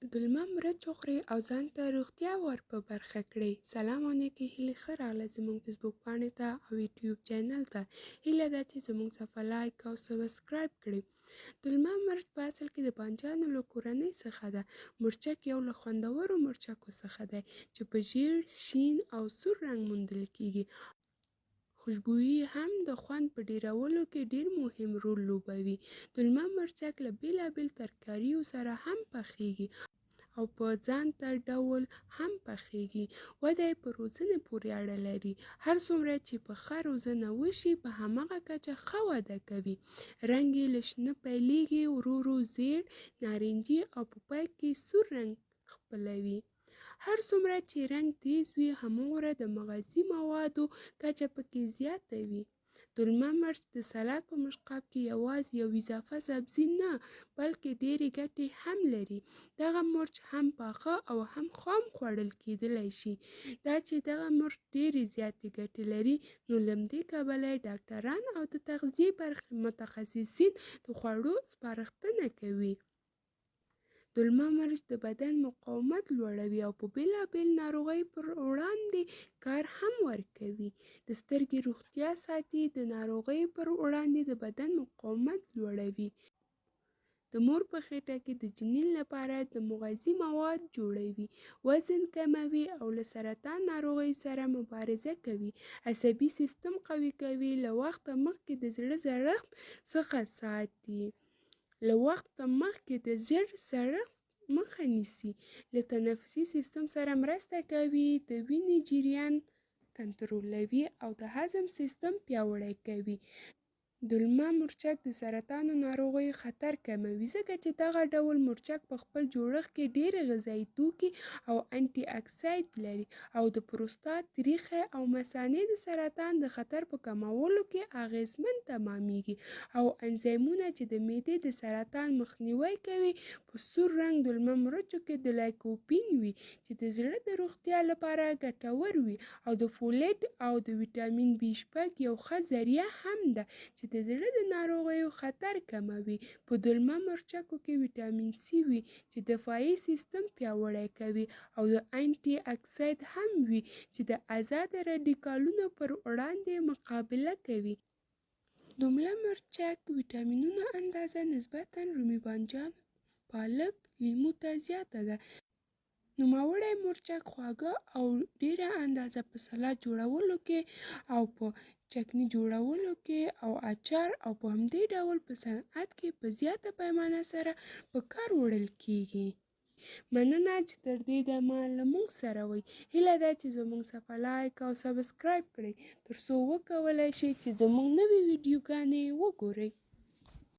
دلمه مرچ وخورئ او ځان ته روغتیا ور په برخه کړئ. سلام او نیکې هیلې ښه راغلی زموږ فیسبوک پاڼې ته او یوټیوب چینل ته. هیله ده چې زموږ صفحه لایک او سبسکرایب کړئ. دلمه مرچ په اصل کې د بانجانو له کورنۍ څخه ده. مرچک یو له خوندورو مرچکو څخه دی چې په ژیړ، شین او سور رنګ موندل کیږي. خوشبويي هم د خوند په ډېرولو کې ډېر مهم رول لوبوي. دولمه مرچک له بېلابېلو ترکاریو سره هم پخېږي او په ځانته ډول هم پخېږي. وده یې په روزنې پورې اړه لري. هر څومره چې په ښه روزنه وشي، په هماغه کچه ښه وده کوي. رنګ یې له شنه پیلېږي، ورو ورو زېړ، نارنجي او په پای کې سور رنګ خپلوي. هر څومره چې رنګ تیز وي همغومره د مغذي موادو کچه پکې زیاته وي. دولمه مرچ د سلاد په مشقاب کې یوازې یو اضافه سبزي نه بلکې ډېرې ګټې هم لري. دغه مرچ هم پاخه او هم خام خوړل کېدلی شي. دا چې دغه مرچ ډېرې زیاتې ګټې لري نو له همدې کبله یې ډاکټران او د تغذیې برخې متخصصین د خوړو سپارښتنه کوي. دولمه مرچ د بدن مقاومت لوړوي او په بېلابېل ناروغیو پر وړاندې کار هم ورکوي. د سترګې روغتیا ساتي، د ناروغیو پر وړاندې د بدن مقاومت لوړوي. د مور په خېټه کې د جنین لپاره د مغذي مواد جوړوي، وزن کموي او له سرطان ناروغیو سره مبارزه کوي، عصبي سیستم قوي کوي، له وخته مخکې د زړه زړښت څخه ساتي. له وخته مخکې د ژر زړښت مخه نیسي، له تنفسي سیستم سره مرسته کوي، د وینې جریان کنټرولوي او د هضم سیستم پیاوړی کوي. دولمه مورچک د سرطان ناروغیو خطر کموي، ځکه چې دغه ډول مورچک په خپل جوړښت کې ډېر غذایي توکي او انټي اکساید لري او د پروستات، تریخی او مثانې د سرطان د خطر په کمولو کې اغېزمن تمامېږي او انزایمونه چې د معدې د سرطان مخنیوی کوي. په سور رنګ دولمه مرچو کې د لایکوپین وي چې د زړه د روغتیا لپاره ګټور وي او د فولیټ او د ویټامین بي 6 یو ښه ذریعه هم ده چې د زړه د ناروغیو خطر کموي. په دولمه مرچکو کې ویټامین سي وي چې دفاعي سیستم پیاوړی کوي او د انټي اکساید هم وي چې د ازاده راډیکالونو پر وړاندې مقابله کوي. دومله مرچک ویټامینونو اندازه نسبتاً رومي بانجان، پالک، لیمو ته زیاته ده. نوموړی مرچک خواږه او ډېره اندازه په سلاد جوړولو کې او په چکني جوړولو کې او اچار او په همدې ډول په صنعت کې په زیاته پیمانه سره په کار وړل کېږي. مننه چې تر دې دمه له موږ سره وئ. هیله ده چې زموږ صفحه لایک او سبسکرایب کړئ تر څو وکولای شئ چې زموږ نوې ویډیوګانې وګورئ.